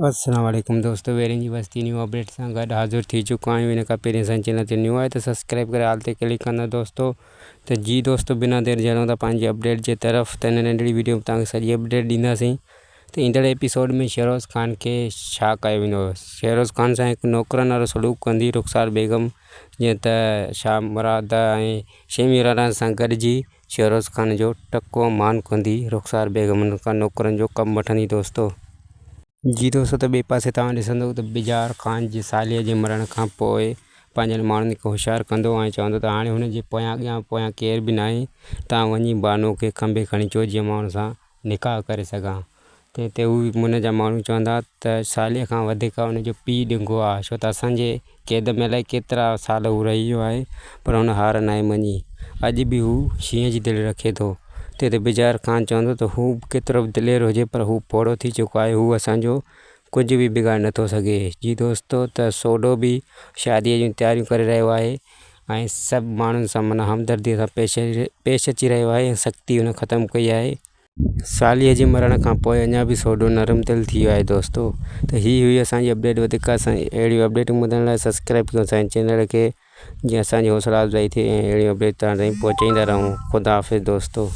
السلام عليڪم دوستو ويرين جي وستي نيو اپڊيٽ سان گڏ حاضر ٿي چڪا آهيون ان کان پهرين اسان چينل تي نيو آهي ته سبسڪرائب ڪري آل تي ڪلڪ ڪندا دوستو ته جي دوستو بنا دير جي هلون ٿا پنهنجي اپڊيٽ جي طرف ته هن ننڍڙي ويڊيو ۾ توهان کي سڄي اپڊيٽ ڏينداسين ته ايندڙ ايپيسوڊ ۾ شهروز خان کي ڇا ڪيو ويندو شهروز خان سان هڪ نوڪرن وارو سلوڪ ڪندي رخسار بيگم جيئن ته شاهه مراد ۽ شيمي رانا سان گڏجي شهروز خان جو ٽڪو مان ڪندي رخسار بيگم ان کان نوڪرن جو ڪم وٺندي دوستو. جي دوستو ته ٻئي پاسي توهان ڏسندو ته بجار خان جي ساليء جي مرڻ کان پوء پنهنجن ماڻهن کي هوشيار ڪندو ۽ چوندو ته هاڻي هن جي پويان اڳيان پويان ڪير به ناهي توهان وڃي بانو کي کنڀي کڻي اچو جيئن مان ان سان نڪاح ڪري سگهان. تنهن تي هو ان جا ماڻهو چوندا ته ساليء کان وڌيڪ ان جو پيء ڏنگو آهي، ڇو ته اسان جي قيد ۾ الائي ڪيترا سال هو رهي ويو آهي، پر هن هار ناهي مڃي. اڄ به هو شينهن جي دل رکي ٿو. تنهن تي بجار خان چوندو ته هو ڪيترو به دلير هجي پر هو پوڙهو ٿي چڪو آهي، هو اسان جو ڪجهه به بگاڙي نٿو سگهي. جي دوستو ته سوڍو به شاديء جون تياريون ڪري رهيو آهي ۽ سڀ ماڻهن سان معنيٰ همدرديء سان پيش اچي رهيو آهي ۽ سختي هن ختم ڪئي آهي. صالح جي مرڻ کان پوء اڃا به سوڍو نرم دل ٿي ويو آهي دوستو ته هي هئي اسان جي اپڊيٽ وڌيڪ اسان جي اهڙيون اپڊيٽون ٻڌڻ لاء سبسڪرائب ڪيو اسان جي چينل کي جيئن اسان جي حوصلا افزائي ٿئي ۽ اهڙيون اپڊيٽ توهان تائين پهچائيندا رهون خدا حافظ دوستو.